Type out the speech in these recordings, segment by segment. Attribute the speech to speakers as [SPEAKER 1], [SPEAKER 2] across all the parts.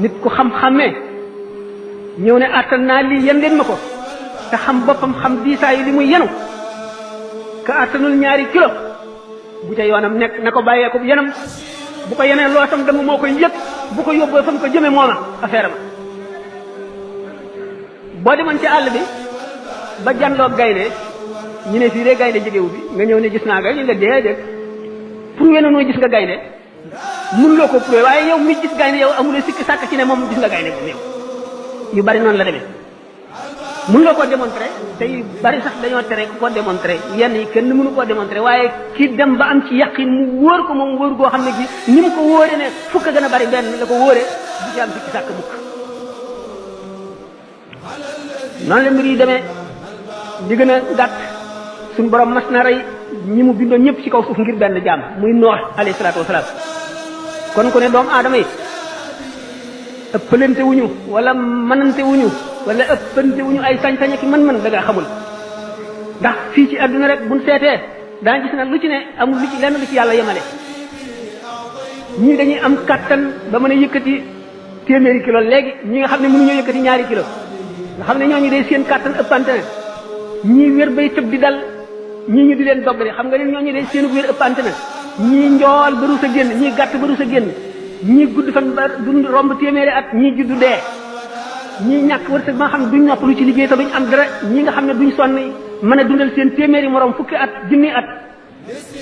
[SPEAKER 1] nit ku xam-xamee ñëw ne attan naa lii yen leen ma ko te xam boppam xam diisaayu li muy yenu ka attanul ñaari kilo bu ca yoonam nekk na ko bàyyee ko yenam bu ko yeneen loo tam dama moo koy yëg bu ko yóbboo fa mu ko jëme mooma affaire ma boo demoon ci àll bi ba janloo gaynde ñu ne fii de gaynde jegewu bi nga ñëw ne gis naa gaynde ñu nga déedéet prouvé na noo gis nga gaynde mun loo ko prouvé waaye yow mi gis gaynde yow amuloo sikki sàkk ci ne moom gis nga gaynde bu néew yu bari noonu la demee mun loo ko démontré te yu bari sax dañoo tere ko démontré yenn yi kenn mënu koo démontré waaye ki dem ba am ci yaqin mu wóor ko moom wóor goo xam ne gi ni mu ko wóore ne fukk gën a bari benn la ko wóore bu ci am sikki sàkk mukk noonu la mbir yi demee di gën a gàtt suñu borom mas na rey ñi mu bindoon ñëpp ci kaw suuf ngir benn jaam muy Noox alayhi salaatu wasalaam kon ku ne doomu aadama yi ëppalante wuñu wala mënante wuñu wala ëppante wuñu ay sañ-sañ ak mën-mën da nga xamul ndax fii ci àdduna rek buñ seetee daa gis na lu ci ne amul lu ci lenn lu ci yàlla yemale ñii dañuy am kattan ba mën a yëkkati téeméeri kilo léegi ñi nga xam ne mënuñoo yëkkati ñaari kilo nga xam ne ñooñu day seen kattan ëppante na ñii wér bay tëb di dal ñii ñu di leen dogg xam nga ne ñooñu day seen wér ëppante na ñii njool ba rus a génn ñii gàtt ba rus a génn ñii gudd fan ba dund romb téeméeri at ñii juddu dee ñii ñàkk wërsëg ba nga xam ne duñ noppalu ci liggéey te duñ am dara ñii nga xam ne duñ sonn mën a dundal seen téeméeri morom fukki at junni at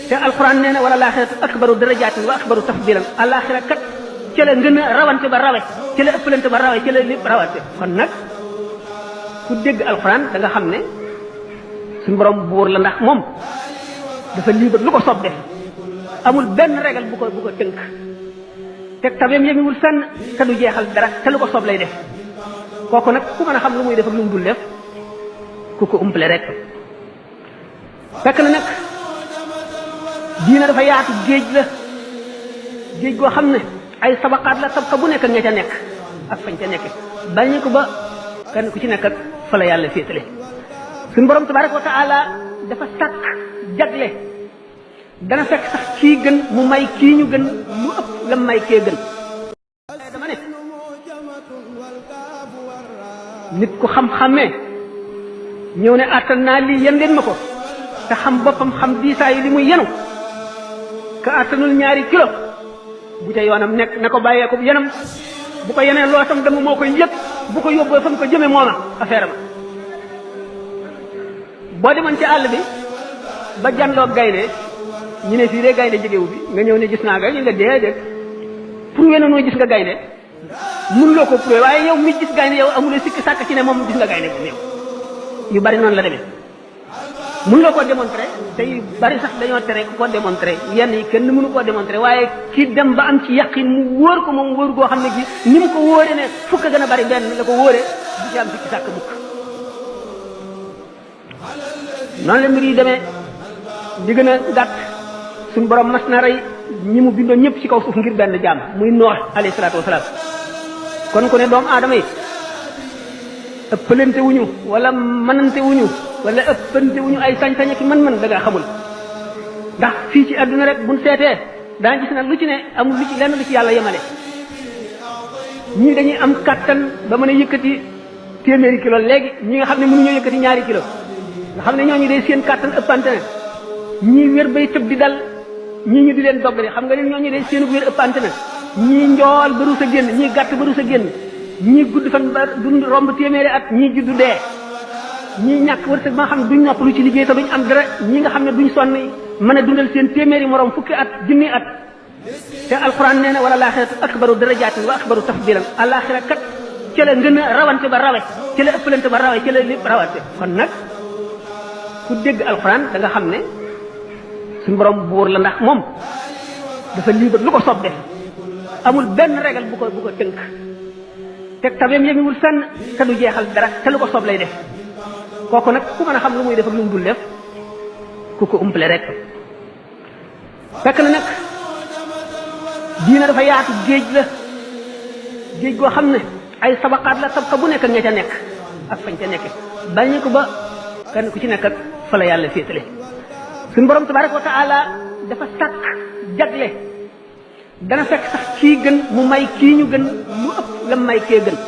[SPEAKER 1] te alquran nee na wala laaxiratu akbaru darajaatin wa akbaru tafdilan alaxira kat ca la ngën a rawante ba rawe ca la ëppalante ba rawe ca la lépp rawante kon nag ku dégg alquran da nga xam ne suñu borom buur la ndax moom dafa libre lu ko soob def amul benn régal bu ko tënk teg tabeem yëngiwul fenn te du jeexal dara te lu ko soob lay def kooku nag ku mën a xam lu muy def ak lu mu dul def ku ko umpale rek fekk na nag diina dafa yaatu géej la géej goo xam ne ay sabaqaat la sabqa bu nekk nga ca nekk ak fañ ca nekk bañu ko ba kenn ku ci nekk ak fa la yàlla féetale suñu borom tabaraka wa taala dafa sàkk jagle dana fekk sax kii gën mu may kii ñu gën mu ëpp la may kee gën dama ne nit ku xam-xamee ñëw ne attan naa lii yen leen ma ko te xam boppam xam diisaayu li muy yenu ka attanul ñaari kilo bu ca yoonam nekk na ko bàyyee ko yenam bu ko yeneen loo tam dama moo koy yëg bu ko yóbboo fa mu ko jëme mooma affaire ma boo demoon ci àll bi ba janloo gaynde ñu ne fii de gaynde jegewu bi nga ñëw ne gis naa gaynde ñu nga déedéet prouvé na noo gis nga gaynde mun loo ko prouvé waaye yow mi gis gaynde yow amuloo sikki sàkk ci ne moom gis nga gaynde bu néew yu bari noonu la demee mun loo ko démontré te yu bari sax dañoo tere ko démontré yenn yi kenn mënu koo démontré waaye ki dem ba am ci yaqin mu wóor ko moom wóor goo xam ne gi ni mu ko wóore ne fukk gën a bari benn la ko wóore bu ci am sikki sàkk mukk noonu la mbir yi demee di gën a gàtt suñu borom mas na rey ñi mu bindoon ñëpp ci kaw suuf ngir benn jaam muy Noox alayhi salaatu wasalaam kon ku ne doomu aadama yi ëppalante wuñu wala mënante wuñu wala ëppante wuñu ay sañ-sañ ak mën-mën da nga xamul ndax fii ci àdduna rek buñ seetee daa gis na lu ci ne amul lu ci lenn lu ci yàlla yemale ñii dañuy am kattan ba mën a yëkkati téeméeri kilo léegi ñi nga xam ne mënuñoo yëkkati ñaari kilo nga xam ne ñooñu day seen kattan ëppante na ñii wér bay tëb di dal ñii ñu di leen dogg xam nga ne ñooñu day seen wér ëppante na ñii njool ba rus a génn ñii gàtt ba rus a génn ñii gudd fan ba dund romb téeméeri at ñii juddu dee ñii ñàkk wërsëg ba nga xam ne duñ noppalu ci liggéey te duñ am dara ñii nga xam ne duñ sonn mën a dundal seen téeméeri morom fukki at junni at te alquran nee na wala laaxiratu akbaru darajaatin wa akbaru tafdilan alaxira kat ca la ngën a rawante ba rawe ca la ëppalante ba rawe ca la lépp rawante kon nag ku dégg alquran da nga xam ne suñu borom buur la ndax moom dafa libre lu ko soob def amul benn régal bu ko tënk teg tabeem yëngiwul fenn te du jeexal dara te lu ko soob lay def kooku nag ku mën a xam lu muy def ak lu mu dul def ku ko umpale rek fekk na nag diina dafa yaatu géej la géej goo xam ne ay sabaqaat la sabqa bu nekk nga ca nekk ak fañ ca nekk bañu ko ba kenn ku ci nekk ak fa la yàlla féetale suñu borom tabaraka wa taala dafa sàkk jagle dana fekk sax kii gën mu may kii ñu gën mu ëpp lam may kee gën